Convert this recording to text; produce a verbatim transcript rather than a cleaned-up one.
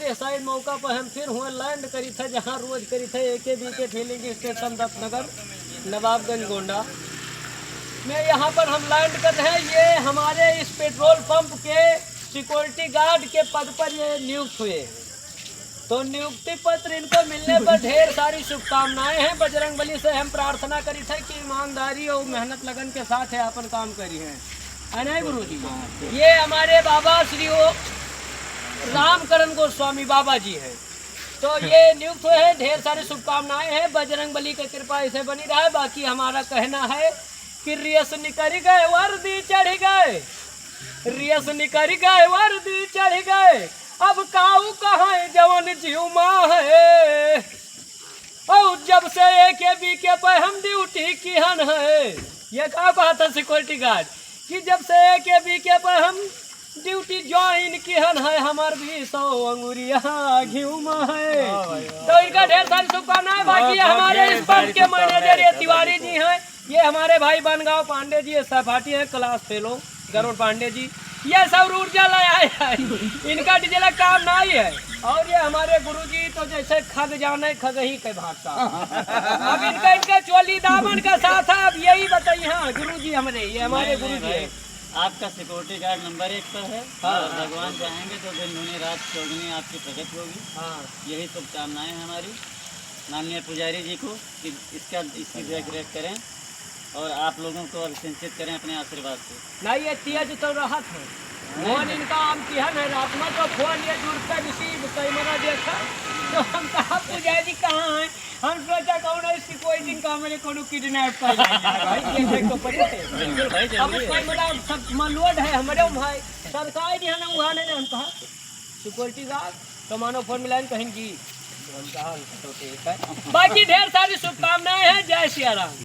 ऐसा ही मौका पर हम फिर हुए लैंड करी थे, जहाँ रोज करी थे, एके बीके फिलिंग स्टेशन दत्तनगर, नवाबगंज गोंडा में। यहाँ पर हम लैंड कर रहे हैं। ये हमारे इस पेट्रोल पंप के सिक्योरिटी गार्ड के पद पर ये नियुक्त हुए। तो नियुक्ति पत्र इनको मिलने पर ढेर सारी शुभकामनाएं हैं। बजरंग बली से हम प्रार्थना करी थे कि ईमानदारी और मेहनत लगन के साथ है अपन काम करी हैं, है नहीं गुरु जी? ये हमारे बाबा श्री ओ रामकरण गोस्वामी बाबा जी हैं। तो ये नियुक्त हुए हैं, ढेर सारी शुभकामनाएं हैं। बजरंग बली की कृपा ऐसे बनी रहे। बाकी हमारा कहना है कि रेस निकल गए, वर्दी चढ़ गए, रेस निकल गए, वर्दी चढ़ गए, अब काऊ कहाँ है जवन जीव माँ है। और जब से एके बीके पे हम ड्यूटी किहन है, ये का कहत है सिक्योरिटी गार्ड कि जब से एके बीके पे हम ड्यूटी ज्वाइन किहन है, हमार भी सौ अंगुरिया घिउ में है। तो इनका ढेर सारी शुभकामनाएं। बाकी हमारे इस पंप के मैनेजर ये तिवारी जी हैं, ये हमारे भाई बनगांव पांडे जी, ये सहपाठी हैं, क्लास फेलो गरुड़ पांडे जी, ये सब ऊर्जा ले आए हैं। इनका डीजल काम नहीं है। और ये हमारे गुरुजी तो जैसे खग जाने खग ही के भाषा। अब इनका, इनका चोली दामन का साथ है। अब यही बताइए, हाँ गुरुजी हमारे, ये हमारे गुरुजी हैं। आपका सिक्योरिटी गार्ड नंबर एक पर है। हाँ। और भगवान चाहेंगे तो दिन दूनी रात चौगुनी आपकी प्रगति होगी। हाँ। यही शुभकामनाएं हैं हमारी माननीय पुजारी जी को कि इसका, इसकी देख रेख करें और आप लोगों को अभिषेचित करें अपने आशीर्वाद से। नहीं, ये तेज तो रहत है। फोन इनका हम किहन है, रात में तो फोन ये जुड़ता रिसीव कैमरा देखा, तो हम कहा पुजारी जी कहाँ हैं? हम सोचा कौन है, इसकी कोई दिन का हमने कोनो किडनैप कर लिया है भाई, ये देख तो पड़े। बिल्कुल भाई, अब जरूरी है। कैमरा सब में लोड है हमारे भाई, सरकार जी है ना, वहाँ नहीं, हम कहा सिक्योरिटी गार्ड तो मानो फोन मिलाइन कहीं जी, हम कहा तो ठीक है। बाकी ढेर सारी शुभकामनाएं हैं। जय सिया राम।